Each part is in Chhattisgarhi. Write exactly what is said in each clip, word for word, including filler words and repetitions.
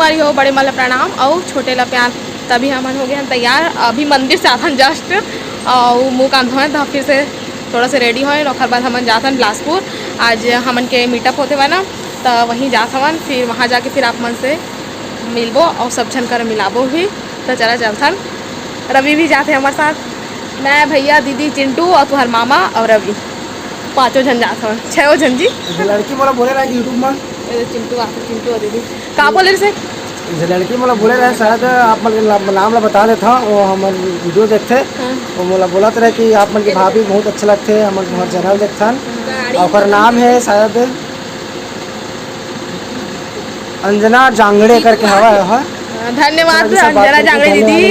अरे हो, बड़े मन ला प्रणाम अउ छोटे ला प्यार। तभी हमन हो गए हन तैयार, अभी मंदिर से आथन just, अउ मुंह कान धोए त फिर से थोड़ा से ready होए, ओकर बाद हमन जाथन बिलासपुर। आज हमन के meetup होथे वाला, त वहीं जात हवन, फिर वहाँ जाके फिर आप मन से मिलबो अउ सब झन कर मिलाबो भी। त चला चलथन, रवि भी जाथे हमर साथ, मैं, भैया, दीदी, चिंटू अउ तुहर मामा अउ रवि, पाँचों झन जात हवन, छो झन जी। ये लड़की मोला बोले रहा कि YouTube में। ए, चिंटू आथे, चिंटू अउ दीदी। का बोले से? ये लड़की मोला बोले रहे, शायद आप मन के नाम, नाम ला बता देता, वो हमर video देखथे। हाँ। वो मोला बोलत रहे कि आप मन के भाभी बहुत अच्छा लगथे, हमन तुम्हार channel देखथन। हाँ। ओकर नाम है शायद अंजना जांगड़े करके हवा है, हाँ। धन्यवाद अंजना जांगड़े दीदी।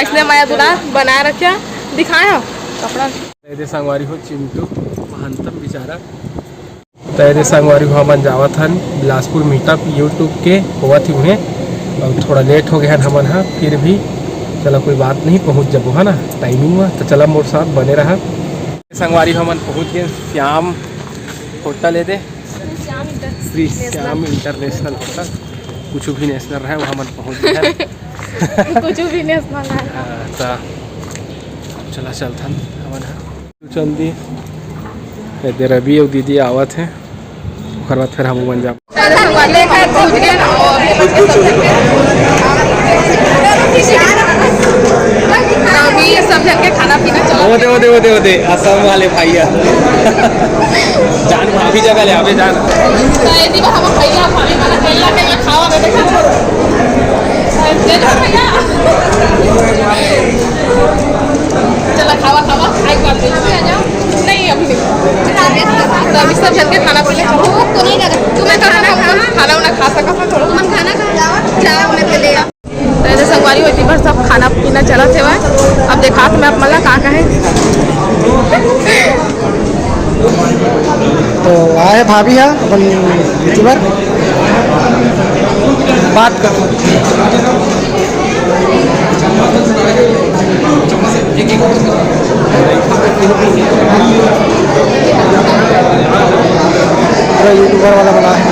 ऐसने मया दुलार बनाए रखिया, दिखाए हो कपड़ा। ए दे संगवारी हो चिंटू महंतम बेचारा। त ए दे संगवारी हो हमन जावत हन बिलासपुर meetup YouTube के होवत ही उहें, अउ थोड़ा late हो गए हन हमन हा, फिर भी चला कोई बात नहीं, पहुँच जबो है ना timing में। त चला मोर साथ बने रहा। संगवारी हो हमन पहुँच गए श्याम होटल ए दे, श्री श्याम international होटल, कुछ भी national रहे, वहाँ हमन पहुँच गए हन। कुछ भी national है। हाँ, त चला चलथन हमन हा। चल दी। ए दे रवि अउ दीदी आवत हे, ओकर बाद फिर हम मन जाब। अभी ये सब झन के खाना पीना चला। ओ दे, ओ दे, ओ दे, ओ दे, असम वाले भैया। जान भाभी जगह ले आवे जान। तो ये दी हम भैया, भाभी वाला केला, केला खावा, बेटा, खा। दे दो भैया। चला खावा, खावा, खाई बात नहीं। नहीं, अभी नहीं। तो अभी सब झन के खाना पीना भूख तो नहीं लगा। तुम्हें तो खाना, खाना उना खा सका था थोड़ा। तुमन खाना खा, जाओ, जाओ, मैं चले जाओ। तो ऐसे संगवारी होती बस सब खाना पीना चलत हेवय। अब देखा तो मैं आप मन ला का कहे। तो आए भाभी हा अपन YouTuber बात कर। पूरा YouTuber वाला बना है।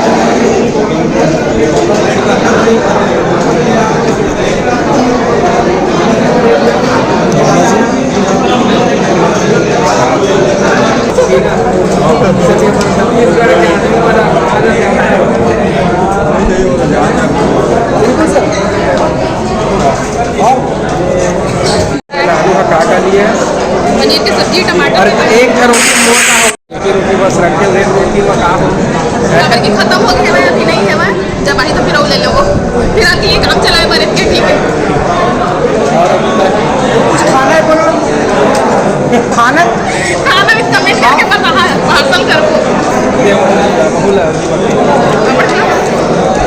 आलू का का लिए? पनीर की सब्जी, टमाटर। और एक करोड़ की मोर का हो। रोटी, रोटी बस रख के रेट देती हुआ का हो? अगर कि खत्म हो गया है, अभी नहीं है, जब आई तो फिर वो ले लो। फिर आके ये काम चलाए, पर इतने ठीक है। और कुछ खाना है बोलो। खाना है? खाना भी comment करके बताना है, parcel करो।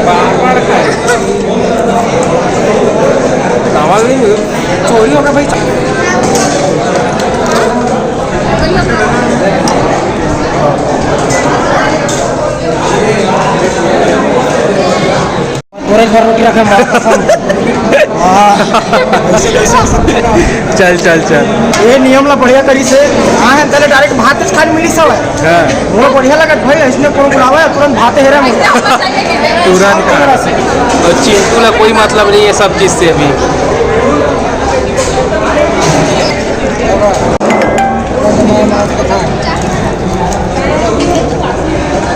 बार बार खाए। चावल नहीं मिले। चोरी होगा भाई। तोरे घर रोटी रखे, माँ कसम। हाँ। चल, चल, चल। ये नियम ला बढ़िया करी से। हाँ, है, तले direct भात खान मिली सब है। हाँ। मोला बढ़िया लगत भाई, इसने कौन बुलावा है, तुरंत भाते हेरा में। तुरंत खा। और चिंटू ला कोई मतलब नहीं है सब चीज से अभी।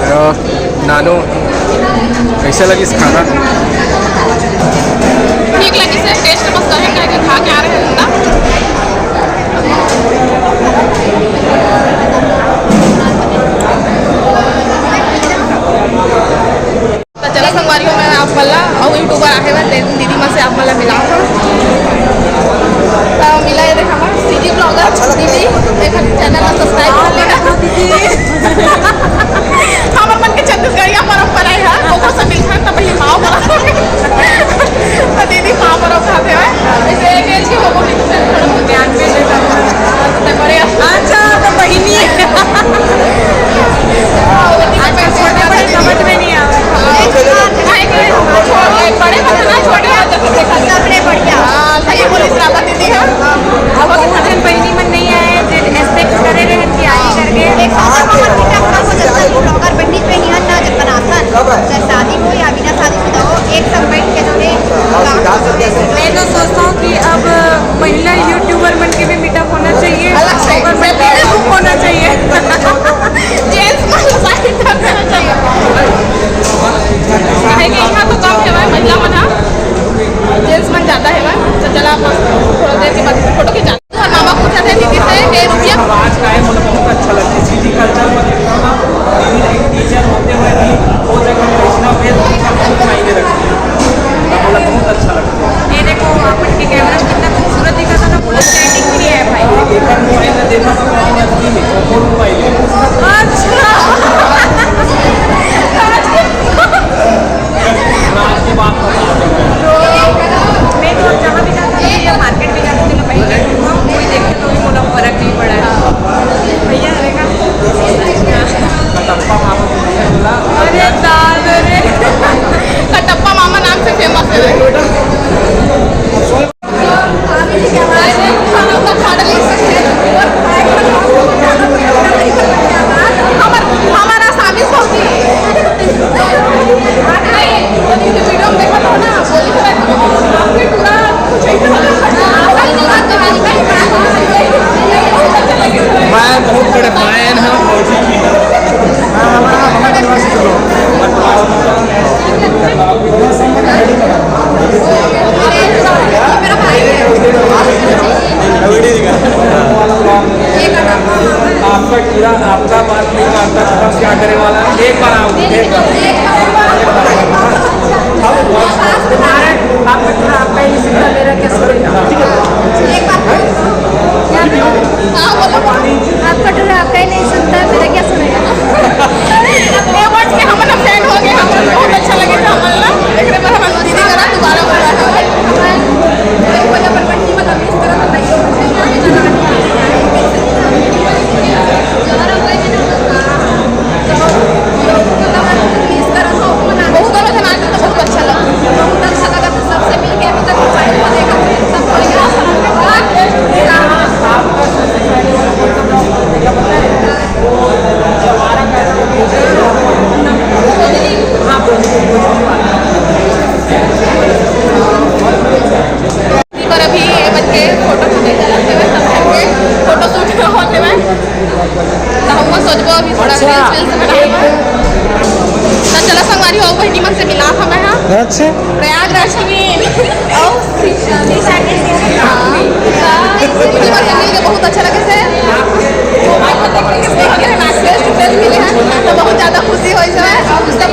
हेलो, नानू, कैसे लगिस खाना? ठीक लगिस हे, taste मस्त हे, काहे कि खा के आ रहे हैं ना। तो चला संगवारी हो, मैं आप मन ला अउ YouTuber आहे बर दे-, दीदी मन से आप मन ला मिलावत हूँ। तो मिला ये देख हमार CG vlogger दीदी, एक channel ला subscribe कर लेना। हमर मन के छत्तीसगढ़िया परंपरा है, ओकर से मिलथन तो पहले पाँव परब। तो दीदी पाँव परब खाते हुए, इसे एक age के लोगों ने ध्यान पे लेता हूँ। तो बढ़िया। अच्छा, तो बहिनी। आजकल छोटे बड़े समझ में नहीं आ रहा। हाँ, बड़े मतलब ना छोटे होते थे, सबसे अपने बढ़िया। हाँ, सही बोली श्रावण दीदी, हाँ। अब बहुत जन बहिनी मन नहीं आए, जे आपका कीड़ा आपका बात नहीं मानता, तो हम क्या करने वाला है? एक बार आओ, एक बार। आपका कीड़ा आपका ही नहीं सुनता, मेरा क्या सुनेगा? हाँ, बोलो। आपका कीड़ा आपका ही नहीं सुनता, मेरा क्या सुनेगा? ये वर्ड के हम लोग फैन हो गए, हम लोग बहुत अच्छा लगे था, हम लोग। एकरे बाद हम दीदी करा दोबारा बुला रहे हैं। बहुत अच्छा लगा। पर अभी ये बच्चे फोटो खींचे चलत हवे, सब झन के फोटो शूट होत हवे। तो हमको सोचबो अभी थोड़ा अच्छा। Reels, reels बनाबो। तो चलो संगवारी हो, बहिनी मन से मिला था मैं, हाँ। अच्छा। प्रयागराज की भी। हाँ। तो बहिनी मन से मिल के बहुत अच्छा लगे से। Face to face मिले हैं, तो बहुत ज्यादा खुशी होई से। और दूसरा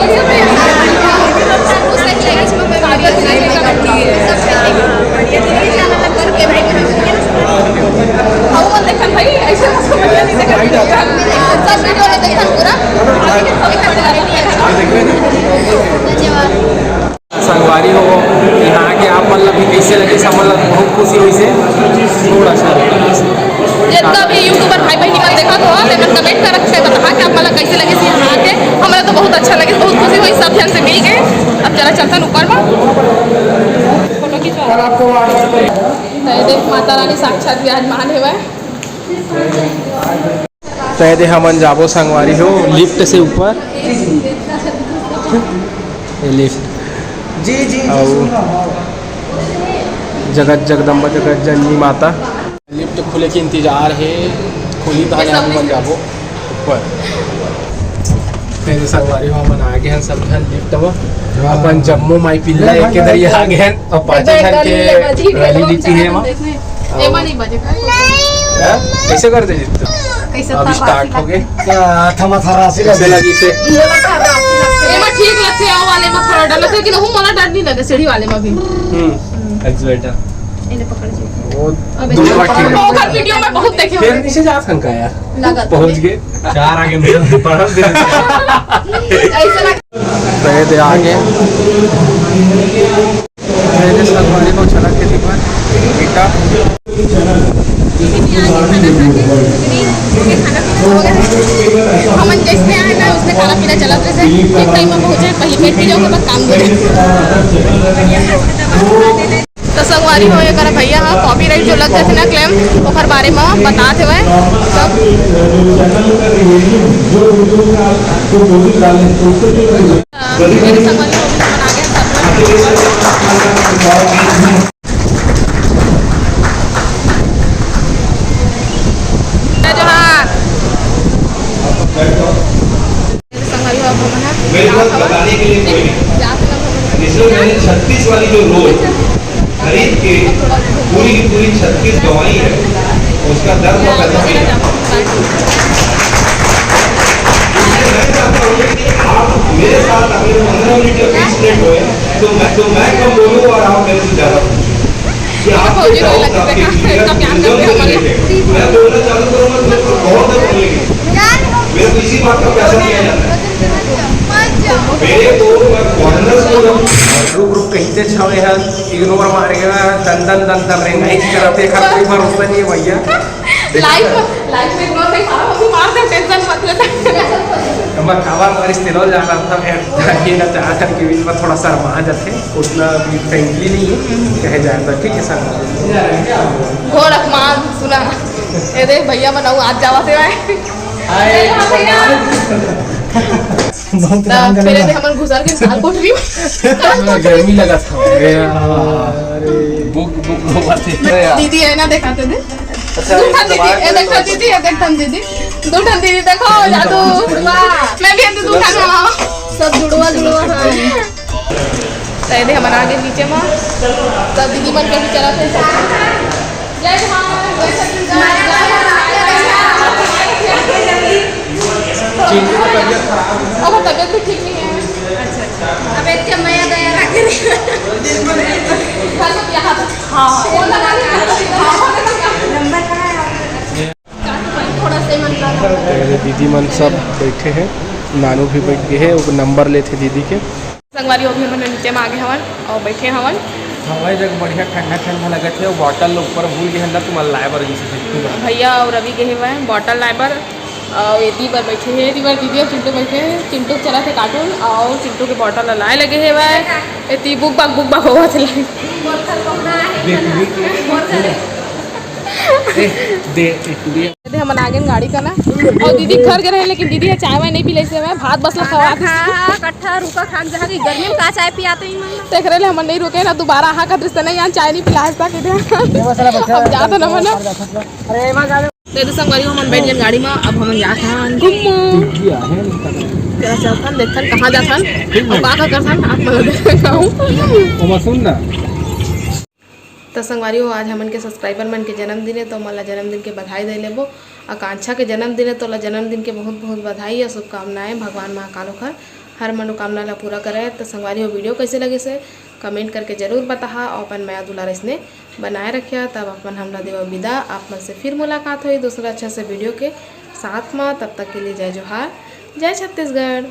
संगवारी हो, यहाँ के आप मन ला भी कैसे लगे, सब मन ला बहुत खुशी हुई से। थोड़ा सा जितना भी YouTuber भाई बहिनी मन देखत हो, तेमन comment करके बता कि आप मन ला कैसे लगे से यहाँ आके। हमरा तो बहुत अच्छा लगे, बहुत खुशी हुई सब झन से मिल के। अब चला चलथन ऊपर में। तो ये देख माता रानी साक्षात विराजमान हेवय। तो ये दे हमन जाबो संगवारी हो lift से ऊपर। ये lift। जी, जी, जी, अउ सुन रहा हूँ। जगत जगदम्बा जगत जननी माता। Lift खुले के इंतजार हे, खुली तहाने हमन जाबो ऊपर। तो ये संगवारी हो, हमन आ गे हन सब झन lift में। हाँ। अपन जम्मो माई पिल्ला एक दरी आ गे हन। अउ पाँचों झन के validity हे वहाँ। एमा नहीं बजे। हाँ? कैसे कर दे जित्तू? कैसे अभी था start राशि हो गए। लगता है? क्या थमा था राशि कैसे लगी? लगी से? ये वाला था राशि लगता है। एमा ठीक लगते, आओ वाले में थोड़ा डर लगता है, लेकिन वो मोला डर नहीं लगे, सीढ़ी वाले में भी। हम्म, accelerator। इन्हें पकड़ जी। वो अबे दूर रख के। वो घर video में बहुत देखे फिर होंगे। नीचे जा थन का यार? लगा था। पहुंच गए। चार आगे मेरे पढ़ल दे। ऐसा लग तो ये दे आगे। मैंने संगवारी हो चला के दीपा बेटा। हमन जैसे आए ना, उसने खाना पीना चलत रहे, ठीक टाइम में पहुंचे, पहले पेट के जाओ, बाद काम दे। तो संगवारी हो, एकर भैया ह copyright जो लग जाथे ना claim, ओकर बारे म बतात हेवय। तो मेरे संगवारी हो, अभी हमन आ गे हन सब। जय जोहार। मेरे पास बताने के लिए कोई नहीं। इसलिए मैंने छत्तीस वाली जो रोल खरीद के पूरी की पूरी छत्तीस गंवाई है, उसका दर्द मैं पैदा नहीं करता। इसलिए मैं चाहता हूँ कि आप मेरे साथ अगले पन्द्रह मिनट या बीस मिनट होए, तो मैं, तो मैं कम बोलूँ और आप मेरे से ज़्यादा बोलें। कि आपके doubts, आपके fear, एकदम से related। मैं बोलना चालू करूँगा तो बहुत देर बोलेंगे। मेरे को इसी बात का पैसा दिया जाता है। मेरे को, मैं foreigners को जब रुक रुक कहिते छवे हन, ignore मार गया, दन दन दन दन रे, नहीं करते, हर कोई भरोसा नहीं है भैया। Life, life में ignore नहीं मारा, अभी मार दे, tension मत ले। मैं काबर मारिस तेलो जाना था, मैं ताकि ना चाह करके भी मैं थोड़ा शर्मा जाते, उतना भी friendly नहीं है, कहे जाए तो, ठीक है सर। घोर अपमान सुना। ये देख भैया बनाऊ आज जावा से मैं। हाय। भैया। बहुत तो राम फिर गला। ये हमन घुसर के साल कोठरी में। गर्मी लगा था। अरे। Book, book, book, book. दीदी है ना, दिखाते दे। अच्छा, दू ठन दीदी, ये देखो दीदी, ये देख ठन दीदी। दू ठन दीदी देखो, जादू। मैं भी दू ठन हूँ। सब जुड़वा, जुड़वा है। तो ये दे हमन आ गे नीचे में। तो दीदी मन के भी चलत हे सब। जय जोहार, जय छत्तीसगढ़, जय जोहार, जय जोहार। मेरे दीदी मन सब बैठे हैं, नानू भी बैठ गए हैं, वो नंबर लेते दीदी के। संगवारी, अभी हमन नीचे में आगे हवन और बैठे हवन। हवा जग बढ़िया ठंडा ठंडा लगत है। बॉटल ऊपर भूल गए हैं ना, तुम्हारा लाए बर जैसे। भैया और रवि गए हुए हैं बॉटल लाए बर। और एती बर बैठे हैं, एती बर दीदी और चिंटू बैठे हैं। चिंटू चला थे कार्टून और चिंटू के बॉटल ला लाए लगे हुए हैं। एती बुक बाक बुक बाक होवत है। देख, देख, देख। ए, दे, एक दे। दे, हमन आगे गाड़ी का ना। और दीदी घर गए रहे, लेकिन दीदी ह चाय वाय नहीं पिलाइस हवय, भात बस ला खवा दिस। हाँ, कट्ठा रुका खान जहाँ की गर्मी में का चाय पियाते ही मन। तेकरे ले हमन नहीं रुके ना, दोबारा आहा खतरे से नहीं, यहाँ चाय नहीं पिला आज तक इधर। अब जात हन हमन। अरे, एमा जा। तो संगवारी हो, हमन बैठ गए गाड़ी में, अब हमन जात हन घूमो। तेरा चलथन, देखथन कहाँ जाथन, अब का का करथन, आप मन ला देखाहूँ। ओमा सुन ना। त संगवारी हो, आज हमन के सब्सक्राइबर मन के जन्मदिन हे, तो ओमन ला जन्मदिन के बधाई दे लेबो। आकांक्षा के जन्मदिन हे, तो ओला जन्मदिन के बहुत बहुत बधाई अउ शुभकामनाएं। भगवान महाकाल ओखर हर मनोकामना ला पूरा करे। त संगवारी हो, वीडियो कैसे लगिस हे, कमेंट करके जरूर बताहा अउ अपन मया दुलार अइसने बनाए रखिया। तब अपन हमला देवा विदा, आप मन से फिर मुलाकात होई दूसरा अच्छा से वीडियो के साथ मा। तब तक के लिए जय जोहार, जय छत्तीसगढ़।